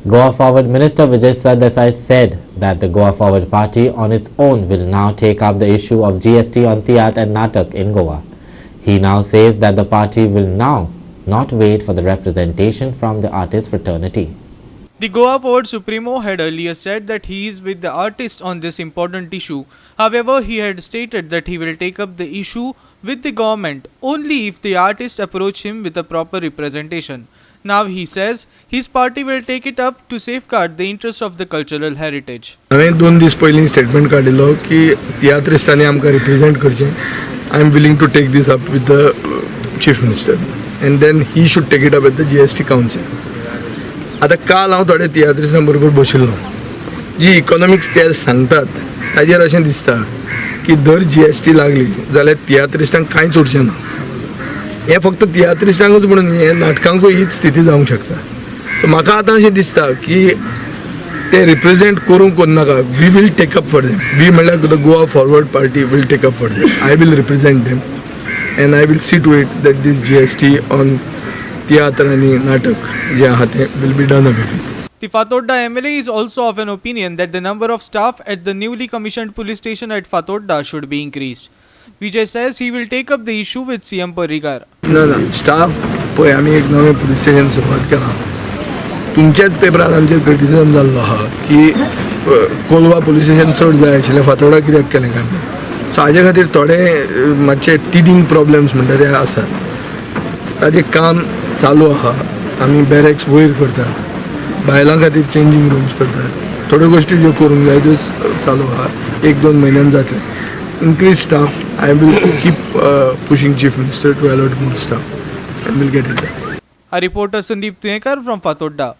Goa Forward Minister Vijay Sardessai said that the Goa Forward Party on its own will now take up the issue of GST on Tiatr and Natak in Goa. He now says that the party will now not wait for the representation from the artist fraternity. The Goa Forward Supremo had earlier said that he is with the artist on this important issue. However, he had stated that he will take up the issue with the government only if the artist approach him with a proper representation. Now he says his party will take it up to safeguard the interests of the cultural heritage. हांवें 2 दीस पयलीं statement काडिल्लो की तियात्रिस्टांनी आमकां represent करचें. I am willing to take this up with the Chief Minister and then he should take it up at the GST Council. आतां काल हांव थोडे तियात्रिस्टां बरोबर बशिल्लो. जी इकॉनॉमिक्स ते सांगतात ताजेर अशें दिसता की जर जीएसटी लागली जाल्यार तियात्रिस्टांक कांयच उरचें ना. हें फक्त तियात्रिस्टांकूच म्हणून न्ही, हें नाटकांकूय हीच स्थिती जावंक शकता. सो म्हाका आतां अशें दिसता की ते रिप्रेझेंट करूंक नाका, we will take up for them. We म्हणल्यार the Goa Forward Party will take up for them. I will represent them and I will see to it that this GST on तियात्र आनी नाटक जें आहा तें will be done away with. The Fatorda MLA is also of an opinion that the number of staff at the newly commissioned police station at Fatorda should be increased. Vijay says he will take up the issue with CM Parrikar. ना ना, staff पळय, आमी एक नवें police station सुरवात केलां. तुमच्याच पेपरान आमचेर क्रिटिसिजम जाल्लो आहा की कोलवा पुलीस स्टेशन चड जाय आशिल्लें, फातोर्डा कित्याक केलें काय म्हणून. सो हाजे खातीर थोडे मातशे टिदींग प्रॉब्लम्स म्हणटा ते आसात. ताजें काम चालू आहा. आमी बॅरेक्स वयर करतात, बायलां खातीर चेंजींग रुम्स करतात. थोड्यो गोश्टी ज्यो करूंक जाय त्यो चालू आहा. एक दोन म्हयन्यान जातलें. Increase staff, I will keep pushing Chief Minister to allot more staff and we'll get it. A reporter Sandeep Tuyenkar from Fatorda.